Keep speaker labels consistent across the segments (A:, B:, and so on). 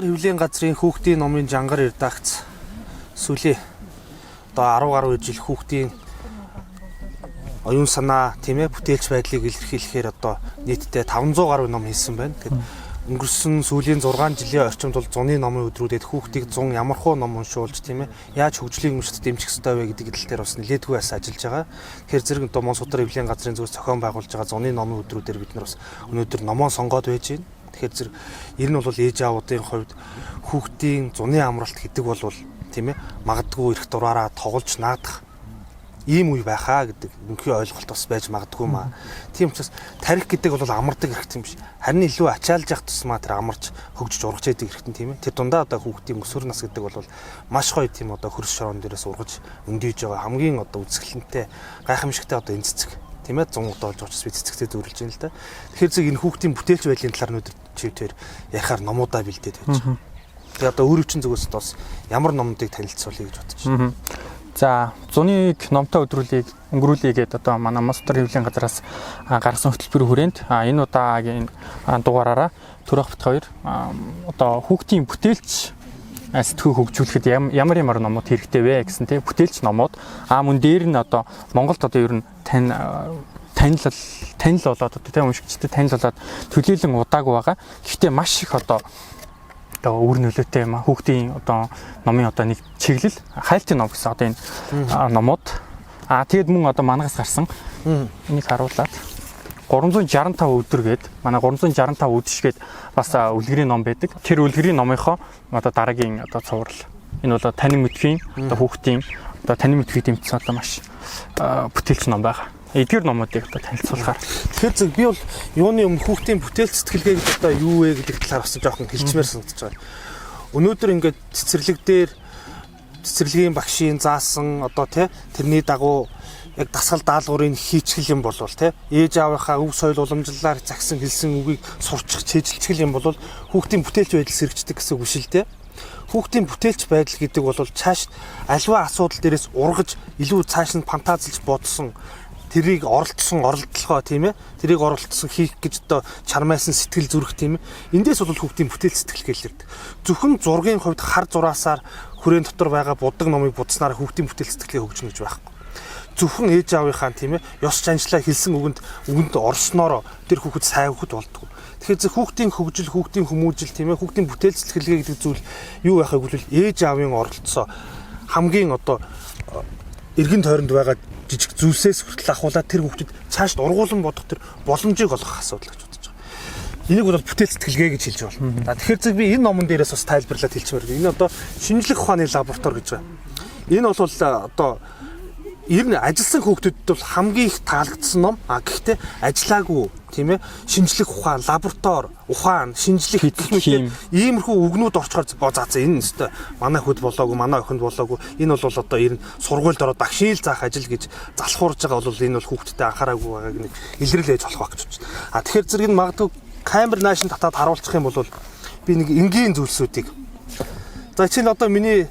A: Судар хэвлэлийн газрын хүүхдийн номын жангар редакц сүүлийн одоо 10 гаруй жил хүүхдийн оюун санаа, тийм ээ, бүтээлч байдлыг илэрхийлэхээр одоо нийтдээ 500 гаруй ном хийсэн байна. Тэгэхээр өнгөрсөн сүүлийн 6 жилийн орчимд бол зуны номын өдрүүдэд хүүхдийг зун ямархуу ном уншуулж, тийм ээ, яаж хөгжлийн өмчт дэмжих ёстой вэ гэдэг тал дээр бас нэлээдгүй бас ажиллаж байгаа. Тэгэхээр зэрэг одоо Мон Судар хэвлэлийн газрын зүгээс зохион байгуулж байгаа зуны номын өдрүүдээр бид нар бас өнөөдөр номоо сонгоод байж байна. Тэгэхээр зэрэг ер нь бол ээж аавуудын хувьд хүүхдийн зуны амралт гэдэг бол, тийм ээ, магадгүй эрх дураараа тоглож наадах ийм үе байхаа гэдэг үнхий ойлголт бас байж магадгүй маа. Тийм учраас тарих гэдэг бол амардаг эрхтэн биш. Харин илүү ачаалж явах тусмаа тэр амарч хөгжиж ургаж яадаг эрхтэн, тийм ээ. Тэр дундаа одоо хүүхдийн өсвөр нас гэдэг бол маш гоё, тийм, одоо хөрс шорон дээрээс ургаж өндийж байгаа хамгийн одоо үзэсгэлэнтэй, гайхамшигтай одоо энэ цэцэг, тийм ээ, 100 удаа болж учраас би цэцэгтэй зүйрлэж байна л да. Тэгэхээр зэрэг энэ хүүхдийн бүтээлч байдлын талаар өнөөдөр чивтэр ярихаар номуудаа бэлдээд байж байгаа. Тэгээ одоо өөрөө чинь зүгээс бас ямар номнуудыг танилцуулъя гэж бодож байна?
B: За, зуныг номтой өдрүүлийг өнгөрүүлье гээд одоо манай Мон Судар хэвлэлийн газраас гаргасан хөтөлбөрийн хүрээнд энэ удаагийн дугаараараа Төрөх бит хоёр одоо хүүхдийн бүтээлч сэтгүү хөгжүүлэхэд ямар ямар номууд хэрэгтэй вэ гэсэн, тийм, бүтээлч номууд, мөн дээр нь одоо Монголд одоо ер нь танил танил болоод одоо, тийм, уншигчдад танил болоод төлөөлөн удаагүй байгаа. Гэхдээ маш их одоо үр нөлөөтэй юм а. Хүүхдийн одоо номын одоо нэг чиглэл хайлтын ном гэсэн одоо энэ номууд. Тэгээд мөн одоо манагаас гарсан энийг харуулад 365 өдөр гээд манай 365 үдэш гээд бас үлгэрийн ном байдаг. Тэр үлгэрийн номынхоо одоо дараагийн одоо цуврал. Энэ бол танин мэдхийн одоо хүүхдийн одоо танин мэдхийг дэмжсэн одоо маш бүтээлч ном байгаа. Эдгээр номуудыг одоо танилцуулахаар.
A: Тэгэхээр зөв, би бол юуны өмнө хүүхдийн бүтээлч сэтгэлгээ гэдэг одоо юу вэ гэдэг талаар бас жоохон хэлчмээр санагдаж байна. Өнөөдөр ингээд цэцэрлэг дээр цэцэрлэгийн багшийн заасан одоо, тий, тэрний дагуу яг дасгал даалгаврыг хийчихэл юм бол, тий, ээж аавынхаа өв соёл уламжлалаар загсан хэлсэн үгийг сурчих, чэйжилчихэл юм бол хүүхдийн бүтээлч байдал сэргэждэг гэсэн үг биш л дээ. Хүүхдийн бүтээлч байдал гэдэг бол цааш альва асуудал дээрээс ургаж, илүү цааш нь фантазилж бодсон, тэрийг оролдсон оролдлогоо, тийм ээ, тэрийг оролдсон хийх гэж одоо чармайсан сэтгэл зүрх, тийм ээ, эндээс бол хүүхдийн бүтээл сэтгэл гэлэрдэг. Зөвхөн зургийн хувьд хар зураасаар хүрээн дотор байгаа будаг номыг будснаар хүүхдийн бүтээл сэтгэлгээ хөгжинэ гэж байхгүй. Зөвхөн ээж аавынхаа, тийм ээ, ёс чанчлаа хэлсэн үгэнд орсноороо тэр хүүхэд сайн хүүхэд болдгоо. Тэгэхээр зөв хүүхдийн хөгжил, хүүхдийн хүмүүжил, тийм ээ, хүүхдийн бүтээл сэтгэлгээ гэдэг зүйл юу байхыг бол ээж аавын оролцоо хамгийн одоо эргэн тойронд байгаа жижиг зүйлсээс хүртэл ахуулаад тэр хүүхдэд цаашд ургуулan бодох тэр боломжийг олгох асуудал гэж бодож байгаа. Энийг бол бүтээл сэтгэлгээ гэж хэлж байна. За, тэгэхээр зөв, би энэ номон дээрээс бас тайлбарлаад хэлчихмээр. Энэ одоо шинжлэх ухааны лаборатори гэж байна. Энэ бол одоо ер нь ажилласан хүүхдүүдэд бол хамгийн их таалагдсан ном. А гэхдээ ажиллаагүй, тийм ээ, шинжлэх ухаан, лаборатори, ухаан, шинжлэх гэх мэт иймэрхүү үгнүүд орчхоор за за энэ өстой манай хүд болоогүй, манай охинд болоогүй, энэ бол одоо ер нь сургуульд ороод багшийн л заах ажил гэж залхуурж байгаа бол энэ бол хүүхдтэй анхаараагүй байгааг нэг илрэл ээж болох байх гэж бодож байна. А тэгэхээр зэрэг нь магадгүй камер наашин татаад харуулчих юм бол би нэг энгийн зүйлсүүдийг, за, чинь одоо миний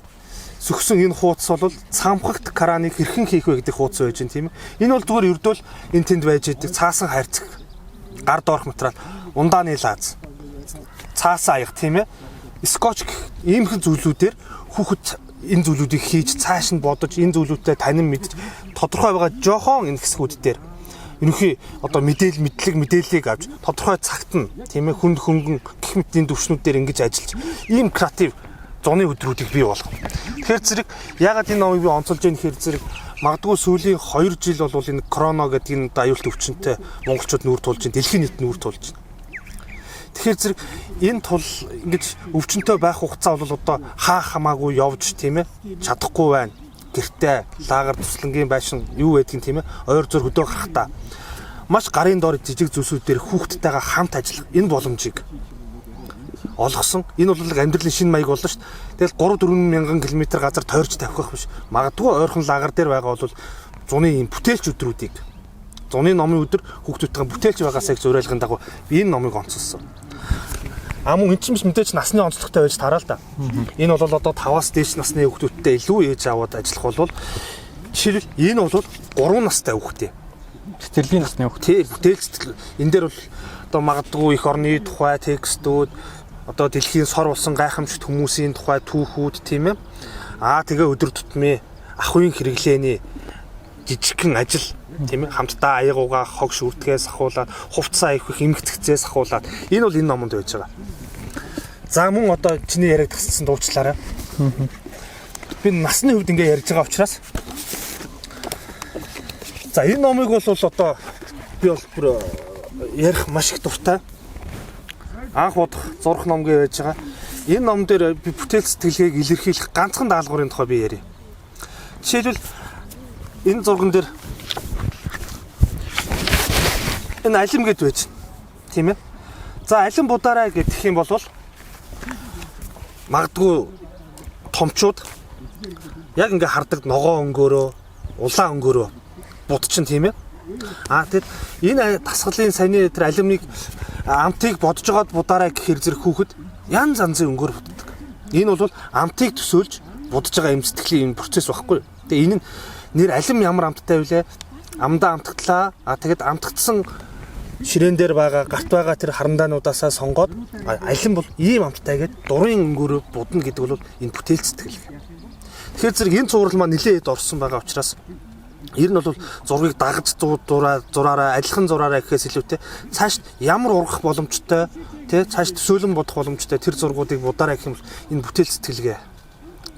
A: зөгсөн энэ хуудас бол цамхагт краныг хэрхэн хийх вэ гэдэг хуудас байж байна, тийм ээ. Энэ бол зүгээр ердөөл энэ тэнд байж идэг цаасан хайрцаг, гар доорх материал, ундааны лааз, цаасан аяга, тийм ээ. Скотч гэх иймэрхүү зүйлүүдээр хүүхэд энэ зүйлүүдийг хийж цааш нь бодож, энэ зүйлүүдтэй танин мэдж тодорхой байгаа жохон энэ хэсгүүд дээр ерөнхий одоо мэдээлэл, мэдлэг, мэдээллийг авч тодорхой цагт нь, тийм ээ, хүнд хөнгөн гэх мэтийн төвшнүүд дээр ингэж ажиллаж ийм креатив зуны өдрүүдийг бий болгох. Тэгэхээр зэрэг ягаад энэ номыг би онцолж яах гэхээр зэрэг магадгүй сүүлийн 2 жил бол энэ корона гэдэг энэ аюулт өвчнөд монголчууд нүүр тулж байна, дэлхийн нийт нүүр тулж байна. Тэгэхээр зэрэг энэ тул ингэж өвчнөд байх хугацаа бол одоо хаа хамаагүй явж, тийм ээ, чадахгүй байна. Гэртээ лагер туслангийн байшин юу байдгийг, тийм ээ, ойр зур хөдөө гарахтаа маш гарын доор жижиг зүйлсүүдээр хүүхдтэйгээ хамт ажиллах энэ боломжийг олгосон. Энэ бол амьдралын шинэ маяг болно шүү дээ. Тэгэл 3 4 мянган километр газар тойрч тавих биш. Магадгүй ойрхон лагер дээр байгаа бол зуны ийм бүтээлч өдрүүдийг, зуны номын өдөр хүүхдүүдтэйгээ бүтээлч байгаасаа гэж уриалгын дагуу би энэ номыг онцолсон. А мөн эн чинь биш, мэдээж насны онцлогтой байж тараа л да. Энэ бол одоо 5-аас дээш насны хүүхдүүдтэй илүү ээж аваад ажиллах бол, жишээлбэл, энэ бол 3 настай хүүхдээ.
B: Цэцэрлэгийн насны хүүхд.
A: Тий, бүтээлч энэ дээр бол одоо магадгүй эх орны тухай текстүүд Одоо дэлхийн сор болсон гайхамшигт хүмүүсийн тухай түүхүүд, тийм ээ. Аа, тэгээ өдөр тутмын ахуйн хэрэглээний жижигхэн ажил, тийм ээ, хамтдаа аяг угаах, хог шүртгээс ахуулаад, хувцсаа ихвэх, эмх цэгцээс ахуулаад, энэ бол энэ номонд байж байгаа. За, мөн одоо чиний яриаг тасцсан дуучлаарай. Би насны хувьд ингээ ярьж байгаа учраас, за, энэ номыг бол одоо би бол бүр ярих маш их дуртай. Анх удах зурх ном гэж байж байгаа. Энэ ном дээр би бүтээл сэтгэлгээг илэрхийлэх ганцхан даалгаврын тухай би ярья. Жишээлбэл, энэ зурган дээр энэ алим гэд байж байна. Тийм ээ. За, алим будаарай гэх юм бол магадгүй томчууд яг ингээ хардаг ногоо өнгөөрөө, улаан өнгөөрөө будчин, тийм ээ. Аа, тэгэд энэ дасгалын саяны тэр алимыг, амтыг бодож байгаад будаарай гэхэр зэрэг хүүхэд янз янзын өнгөөр буддаг. Энэ бол амтыг төсөөлж будаж байгаа юм сэтгэлийн юм процесс байхгүй юу? Тэгээ энэ нь нэр алим ямар амттай вүлээ? Амдаа амтгтлаа. А тэгэд амтгдсан ширээн дээр байгаа, гарт байгаа тэр харандаануудаасаа сонгоод алим бол ийм амттай гэд дурын өнгөөрөө будна гэдэг бол энэ бүтээл сэтгэл. Тэгэхээр зэрэг энэ цуврал маань нэлээд хэд орсон байгаа учраас ер нь бол зургийг дагаж зураараа, адилхан зураараа гэхээс илүүтэй цааш ямар ургах боломжтой, тий, цааш төсөөлөн бодох боломжтой тэр зургуудыг будаарай гэх юм бол энэ бүтээл сэтгэлгээ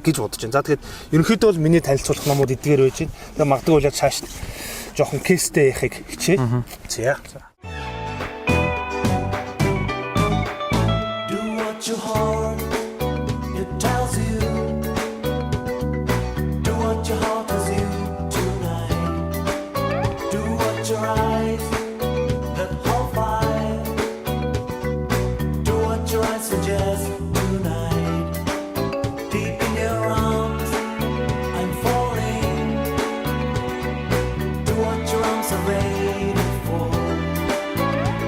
A: гэж бодож байна. За, тэгэхээр ерөнхийдөө бол миний танилцуулах номууд эдгээр байж байна. Тэгээ магадгүй бол цааш жоохон кейстэй яхахыг хичээ. За.
C: Do what your heart it tells you. Do what your heart tells you tonight. Do what your eyes that hold fire. Do what your eyes suggest tonight. Deep in your arms, I'm falling. Do what your arms are waiting for.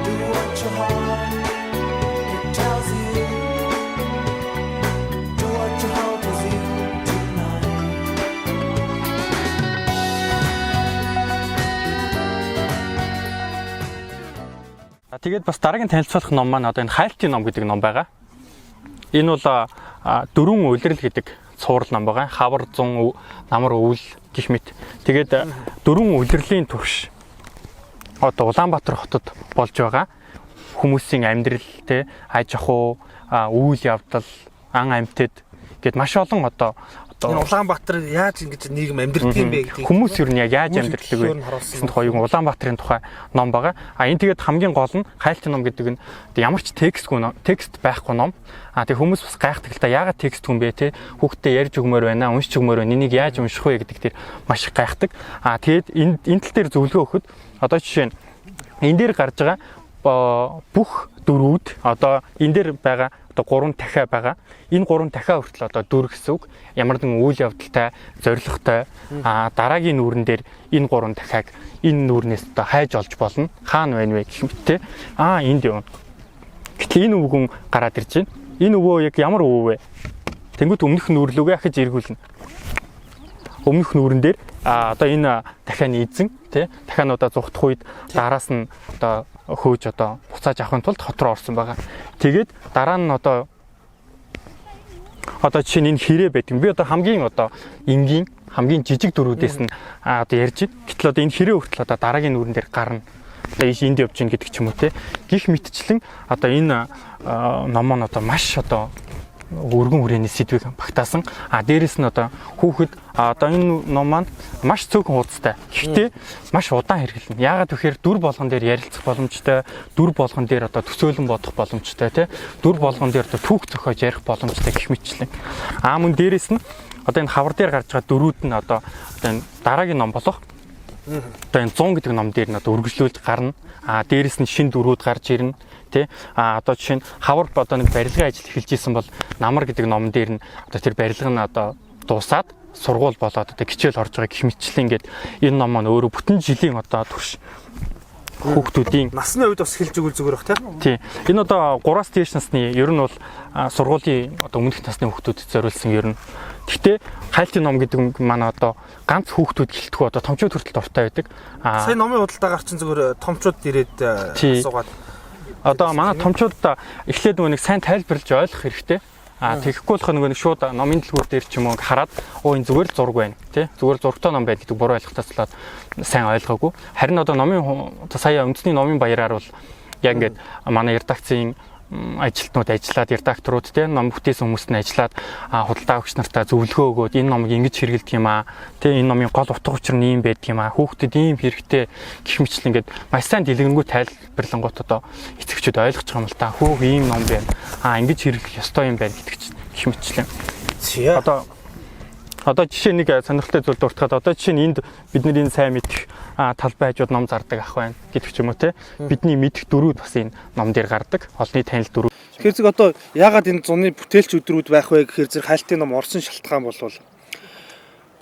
C: Do what your heart it tells you. Do what your heart tells you tonight.
B: За, тэгээд бас дараагийн танилцуулах ном маань одоо энэ Хайлтын ном гэдэг ном байгаа. Энэ бол дөрвөн улирал гэдэг цуврал ном байгаа. Хавар, зун, намар, өвөл гэх мэт. Тэгээд дөрвөн улирлын турш одоо Улаанбаатар хотод болж байгаа хүмүүсийн амьдрал, те, аж ахуй, үйл явдал, ан амьтад гэд маш олон одоо
A: Энэ Улаанбаатар яаж ингэж нийгэм амьдрдаг юм бэ гэдгийг
B: хүмүүс ер нь яг яаж
A: хүмүүс
B: амьдрдаг вэ
A: хөдөлгөөр нь харуулсан
B: гэсэн тухай, Улаанбаатарын тухай ном байгаа. А энэ тэгээд хамгийн гол нь Хайлтын ном гэдэг нь одоо ямар ч текстгүй ном, текст байхгүй ном. А тэг хүмүүс бас гайхдаг л та, яагаад текст хүн бэ, те, хүүхдээ ярьж өгмөр байна, уншиж өгмөр байна. Энийг яаж унших вэ гэдэг дээр маш их гайхдаг. А тэгээд энэ тал дээр зөвлөгөө өгөхөд одоо жишээ нь энэ дээр гарч байгаа бүх дөрүүд, одоо энэ дээр байгаа одоо гурван дахиа байгаа. Энэ гурван дахиа хүртэл одоо дүр гэсэн үг. Ямар нэгэн үйл явдалтай, зорилготой. А дараагийн нүүрэн дээр энэ гурван дахиаг энэ нүүрнээс одоо хайж олж болно. Хаана байна вэ гэх мэт, те. А энд явна. Гэтэл энэ өвгөн гараад ирж байна. Энэ өвөө яг ямар өвөө вэ? Тэнгүүт өмнөх нүүрлүүгээ ахиж эргүүлнэ. Өмнөх нүүрэн дээр одоо энэ дахианы эзэн, тий, дахиануудаа зугтах үед дараас нь одоо хөөж одоо буцааж авахын тулд хот руу орсон байгаа. Тэгээд дараа нь одоо жишээ нь энэ хэрэг байдаг. Би одоо хамгийн одоо энгийн, хамгийн жижиг дөрүүдээс нь одоо ярьж байна. Гэтэл одоо энэ хэрэг хүртэл одоо дараагийн нүүрэн дээр гарна. Одоо ийш энд явж гин гэдэг ч юм уу, те. Гэх мэтчлэн одоо энэ ном нь одоо маш одоо өргөн хүрээний сэдвийг багтаасан. А дээрэс нь одоо хүүхэд одоо энэ ном маань маш цөөхөн хуудастай. Гэхдээ маш удаан хэрэглэнэ. Яагаад гэхээр дүр болгон дээр ярилцах боломжтой, дүр болгон дээр одоо төсөөлөн бодох боломжтой, тий. Дүр болгон дээр одоо түүх зохиож ярих боломжтой гэх мэтчлэн. А мөн дээрэс нь одоо энэ хавар дээр гарч байгаа дөрүүд нь одоо энэ дараагийн ном болох одоо энэ 100 гэдэг ном дээр нь одоо үргэлжлүүлж гарна. А дээрэс нь шин дөрүүд гарч ирнэ. Тэ? А одоо жишээ нь хавар одоо нэг барилгын ажил эхэлж исэн бол намар гэдэг ном дээр нь одоо тэр барилга нь одоо дуусаад сургууль болоод одоо хичээл орж байгаа гэх мэтчлэн ингээд энэ ном маань өөрөө бүтэн жилийн одоо турш хүүхдүүдийн
A: насны үед бас хэлж өгвөл зүгээр бах, тий.
B: Тий. Энэ одоо 3-аас дээш насны, ер нь бол сургуулийн одоо өмнөх насны хүүхдүүдэд зориулсан ер нь. Гэхдээ Хайлтын ном гэдэг маань одоо ганц хүүхдүүд гэлтгүй одоо томчууд хүртэл дуртай байдаг.
A: Сая номын худалдаагаар чинь зүгээр томчууд ирээд асуугаад
B: Одоо манай томчууд эхлээд нөгөө нэг сайн тайлбарлаж ойлгох хэрэгтэй. Тэгэхгүй болох нөгөө нэг шууд номын дэлгүүр дээр ч юм уу хараад оо энэ зүгээр л зураг байна тий. Зүгээр зурагтай ном байна гэдэг буруу ойлголтоос болоод сайн ойлгоогүй. Харин одоо номын сая үндэсний номын баяраар бол яг ингээд манай редакцийн ажилтнууд ажиллаад, редакторууд те, ном бүтээсэн хүмүүст нь ажиллаад, худалдаа авагч нартаа зөвлөгөө өгөөд, энэ номыг ингэж хэрэгэлдэг юм аа те, энэ номын гол утга учир нь ийм байдаг юм аа, хүүхдэд ийм хэрэгтэй гэх мэтлэн ингээд маш сайн дэлгэрэнгүй тайлбарлангууд одоо эцэгчүүд ойлгож байгаа юм л та. Хөөх, ийм ном байна, ингэж хэрэглэх ёстой юм байна гэдэг чинь гэх мэтчлэн. Одоо жишээ нэг сонирхолтой зүйл дуртахад, одоо жишээ нь энд бидний энэ сайн мэдэх талбай хажууд ном зардаг ах байна гэдэг ч юм уу те. Бидний мэдэх дөрүүд бас энэ ном дээр гардаг. Олонний танил дөрүүд.
A: Тэгэхээр зэрэг одоо яагаад энэ зуны бүтээлч өдрүүд байх вэ гэхээр зэрэг хайлтын ном орсон шалтгаан болвол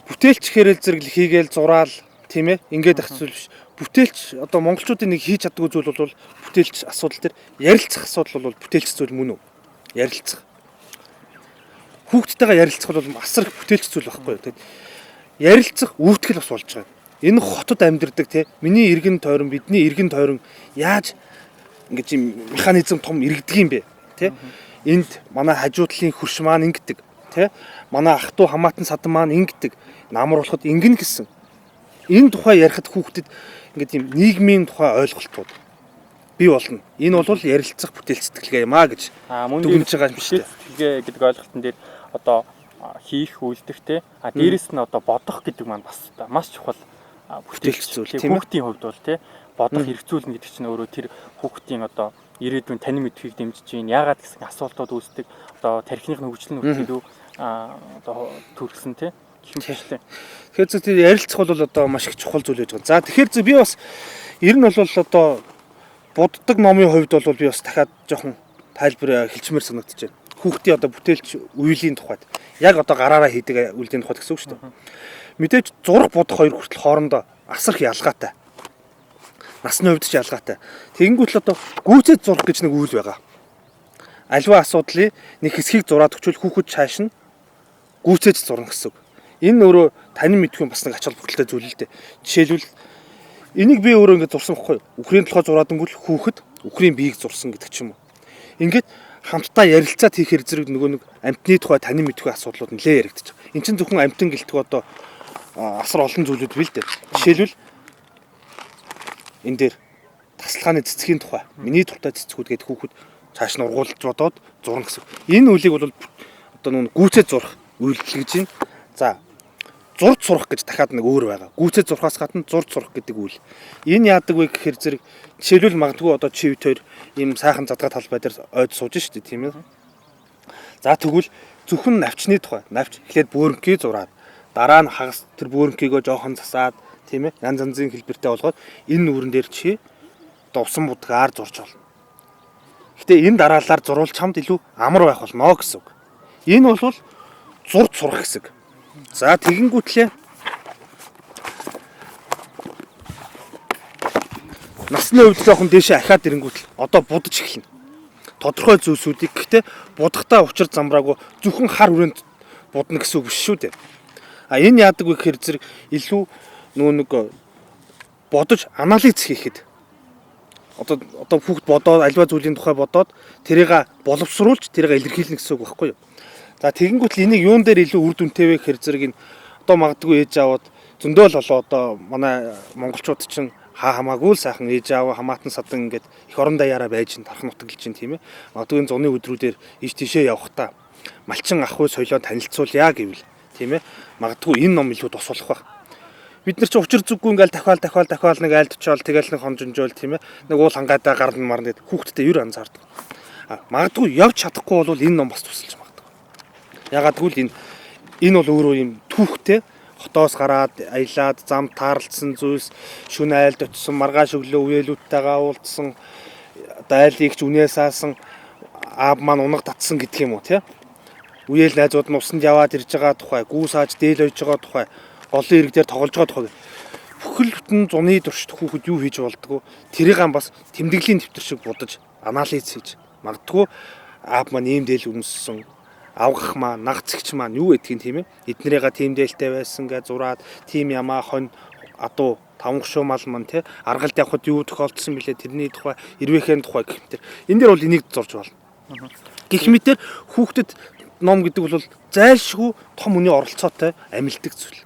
A: бүтээлч хэрэл зэрэг хийгээл зураал, тийм ээ, ингээд ах зүйл биш. Бүтээлч одоо монголчуудын нэг хийж чаддгүй зүйл бол бүтээлч асуудал дээр ярилцах асуудал бол бүтээлч зүйл мөн үү? Ярилцах. Хүүхдтэйгээ ярилцах бол асар их бүтээлч зүйл байхгүй юу? Тэгээд ярилцах өвтгөл бас болж байгаа. Энэ хотод амьдардаг те, миний эргэн тойрон, бидний эргэн тойрон яаж ингэж юм механизм том иргэдэг юм бэ те? Энд манай хажуу талын хөрш маань ингэдэг те, манай ах トゥ хамаатан садан маань ингэдэг, намар болоход ингэнэ гэсэн энэ тухай ярихад хүүхдэд ингээд юм нийгмийн тухай ойлголтууд бий болно. Энэ бол ярилцах бүтээл сэтгэлгээ юм а гэж дүгнэж байгаа юм шүү дээ.
B: Сэтгэлгээ гэдэг ойлголтын дээр одоо хийх, үйлдэх те. Дээрэс нь одоо бодох гэдэг маань бас маш чухал
A: бүтээлч зүйл, тийм ээ.
B: Хүүхдийн хувьд бол те, бодох хэрэгцүүлнэ гэдэг чинь өөрөө тэр хүүхдийн одоо ирээдүйн танин мэдхүйг дэмжиж чинь, яагаад гэсэн асуултууд үүсдэг, одоо тархиных нь хөгжил нь илүү одоо төрсөн те гэх мэтчлээ.
A: Тэгэхээр зөв тэр ярилцах бол одоо маш их чухал зүйл байж байгаа. За, тэгэхээр зөв би бас ер нь бол одоо буддаг номын хувьд бол би бас дахиад жоохон тайлбар хэлчмээр санагдаж байна. Хүүхдийн одоо бүтээлч үйлийн тухайд яг одоо гараараа хийдэг үйлдлийн тухайд гэсэн үг шүү дээ. Мэдээж зурх будах хоёр хүртэл хоорондоо асар их ялгаатай. Насны хувьд ч ялгаатай. Тэгэнгүүт л одоо гүйцэд зурх гэж нэг үйл байгаа. Альва асуудлын нэг хэсгийг зураад өчвөл хүүхэд чааш нь гүйцээж зурна гэсэн үг. Энэ өөрөө танин мэдгүй бас нэг ач холбогдолтой зүйл л дээ. Жишээлбэл, энийг би өөрөө ингэж зурсан байхгүй юу? Үхрийн толгой зураад өнгөл хүүхэд үхрийн биеийг зурсан гэдэг ч юм уу. Ингээд хамтдаа ярилцаад хийхээр зэрэг нөгөө нэг амтны тухай танин мэдгүй асуудлууд нэлээ яригдчих. Эн чинь зөвхөн амтан гэлтгүй одоо асар олон зүйлүүд бий л дээ. Жишээлбэл, энэ дээр тасалгааны цэцгийн тухай, миний дуртай цэцгүүд гэдэг хүүхэд цааш нь ургуулж бодоод зурна гэсэн. Энэ үлийг бол одоо нүн гүйцэд зурх үйлдэл гэж байна. За, зурд сурах гэж дахиад нэг өөр байгаа. Гүйцэд зурхаас гадна зурд сурах гэдэг үйл. Энэ яадаг вэ гэхээр зэрэг жишээлбэл магадгүй одоо чи бит хоёр ийм сайхан задгаа талбай дээр ойд сууж штэ, тийм ээ. За, тэгвэл зөвхөн навчны тухай, навч эхлээд бөөрөнхий зураад, дараа нь хагас тэр бөөрөнхийгөө жоохон засаад, тийм ээ, янз янзын хэлбэртэй болгоод энэ нүрэн дээр чи одоо усан будгаар зурж болно. Гэтэ энэ дараалалаар зурвал чамд илүү амар байх болно гэсэн үг. Энэ бол зурд сурах хэсэг. За, тэгэнгүүтлээ насны хувьд жоохон дээшээ ахаад ирэнгүүтэл одоо будаж эхэлнэ. Тодорхой зүйлсүүдийг, гэхдээ будахтаа учир замраагүй зөвхөн хар хүрээнд будна гэсэн үг биш шүү дээ. Энэ яадаг вэ гэхээр зэрэг илүү нөгөө нэг бодож анализ хийхэд одоо хүүхд бодоод альва зүйлийн тухай бодоод тэрийг боловсруулж тэрийг илэрхийлнэ гэсэн үг байхгүй юу? За, тэгэнгүүт л энийг юун дээр илүү үр дүнтэй вэ гэхээр зэрэг энэ одоо магадгүй ээж аваад зөндөө л болоо одоо манай монголчууд чинь хаа хамаагүй л сайхан ээж аав хамаатан садан ингээд эх орон даяараа байж тарах нутаглаж чинь, тийм ээ. Магадгүй энэ зуны өдрүүдээр ийш тийшээ явахдаа малчин ах уу соёлоо танилцуулъя гэвэл, тийм ээ. Магадгүй энэ ном илүү тус болох байх. Бид нар чи учир зүггүй ингээл дахиал дахиал дахиал нэг айлд очиод тэгэл нэг хонжинжоол, тийм ээ. Нэг уул хангайдаа гарна марна гэд хүүхдтэй юу анзаардаг. Магадгүй явж чадахгүй бол энэ ном бас тусалж магадгүй. Ягаад гэвэл энэ бол өөрөө юм түүхтэй, хотоос гараад аялаад зам таарлцсан зүйлс, шүн айлд очисон, маргааш өглөө үеэлүүдтэйгээ уулзсан, одоо айлыг ч үнээс аасан, аав маань унаг татсан гэдэг юм уу тий. Үеэл найзууд нь усанд яваад ирж байгаа тухай, гүү сааж дээл ойж байгаа тухай, голын ирэг дээр тоглож байгаа тухай бүхэл бүтэн зуны туршид хүүхэд юу хийж болдгоо тэрийг бас тэмдэглэлийн дэвтэр шиг будаж анализ хийж, магадгүй аав маань ийм дээл өмссөн, авгах маань, наг цэгч маань юу гэдгийг, тийм ээ, эднэрийга тийм дээлтэй байсан гэж зураад, тийм ямаа хонь адуу Таван гушуу мал ман тий аргалд явхад юу тохиолдсон бilé, тэрний тухай, эрвээхэн тухай гэх мэтэр. Энэ дээр бол энийг зурж болно. Гэх мэтэр хүүхдэд ном гэдэг бол зайлшгүй том үний оролцоотой амилдаг зүйл.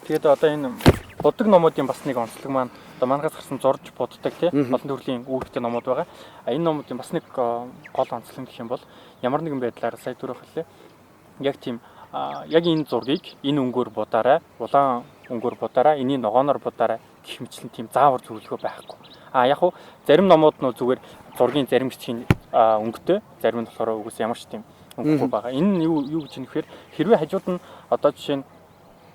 B: Тэгээд одоо энэ будаг номуудын бас нэг онцлог маань одоо манайхаас гарсан зурж буддаг тий олон төрлийн үүрэгтэй номууд байгаа. А энэ номуудын бас нэг гол онцлог гэх юм бол ямар нэгэн байдлаар сая түрүү хэллээ. Яг тийм яг энэ зургийг энэ өнгөөр будаарай, улаан өнгөөр будаарай, энийг ногооноор будаарай гэх мэтлэн тийм заавар зөвлөгөө байхгүй. А яг хуу зарим номууд нь зүгээр зургийн зарим хэсгийн өнгөтэй, зарим нь болохоор үгүйс ямар ч тийм өнгөгүй байгаа. Энэ нь юу гэж юм гэхээр хэрвээ хажууд нь одоо жишээ нь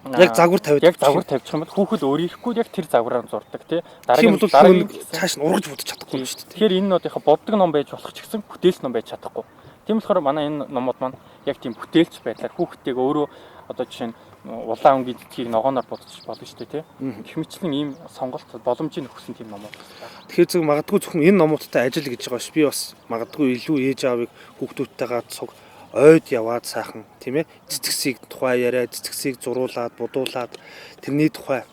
A: Яг загвар тавиад
B: яг загвар тавьчих юм бол хүүхэд өөр ирэхгүй яг тэр загвараар зурдаг тий.
A: Дараагийн дараагийн цааш нь ургаж будаж чадахгүй юм шүү дээ.
B: Тэгэхээр энэ нь одоо боддог ном байж болох ч гэсэн бүтээлч ном байж чадахгүй. Тийм болохоор манай энэ номууд маань яг тийм бүтээлч байдлаар хүүхдтэйг өөрөө одоо жишээ нь улаан өнгийн цэцгийг ногооноор будчих болно шүү дээ тий. Гэх мэтлэн ийм сонголт боломжийг өгсөн тийм номууд байна.
A: Тэгэхээр зөв магадгүй зөвхөн энэ номуудтай ажил гэж байгаа ш. Би бас магадгүй илүү ээж аавыг хүүхдүүдтэйгээ цуг ойд яваад сайхан тийм цэцгсийг тухай яриа, цэцгсийг зуруулад, будуулад тэрний тухай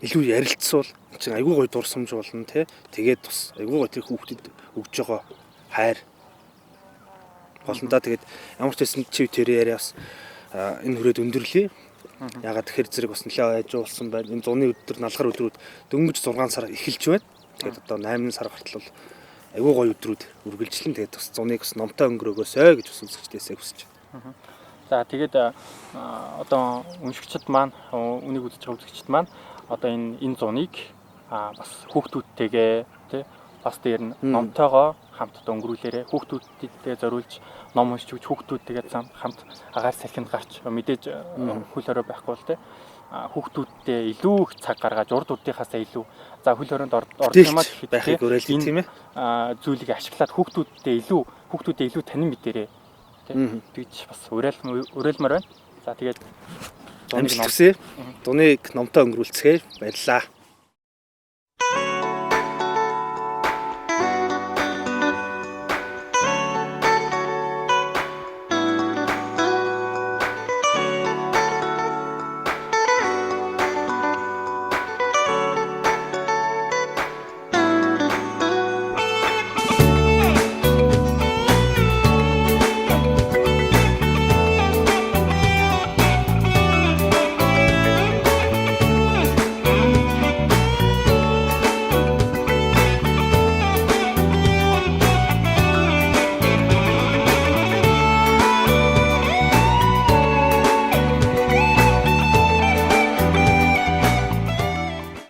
A: илүү ярилцвал чинь айгүй гоё дурсамж болно тий. Тэгээд бас айгүй гоё тэр хүүхдэд өгж байгаа хайр болно да. Тэгээд ямар ч байсан чи тэр яриа бас энэ хүрээд өндөрлөе. Ягаад тэгэхээр зэрэг бас нэлээд айжуулсан байна. Энэ зуны өдөр налгар өдрүүд дөнгөж 6 сар эхэлж байна. Тэгээд одоо 8 сар гартал бол айгүй гоё өдрүүд үргэлжлэн тэгээд бас зуныг бас номтой өнгөрөөгөөсэй гэж бас үзэгчдээсээ хүсэж
B: байна. За тэгээд одоо уншигчид маань үнийг үзэж байгаа үзэгчид маань одоо энэ зуныг бас хүүхдүүдтэйгээ тий бас дээр нь номтойгоо хамт одоо өнгөрүүлээрэ хүүхдүүдтэйгээ зориулж ном уншиж өгч хүүхдүүдтэйгээ хамт агаар салхинд гарч мэдээж хөл хорой байхгүй бол тий хүүхдүүдтэй илүү их цаг гаргаж урд урдынхаасаа илүү за хөл хорионд орж
A: юм аа гэхэд байхыг уриалж тийм
B: зүйлийг ашиглаад хүүхдүүдтэй илүү танин мэдэрээ тий тэгж бас уриалмаар байна. За тэгээд
A: зуныг номтой өнгөрүүлцгээе. Баярлалаа.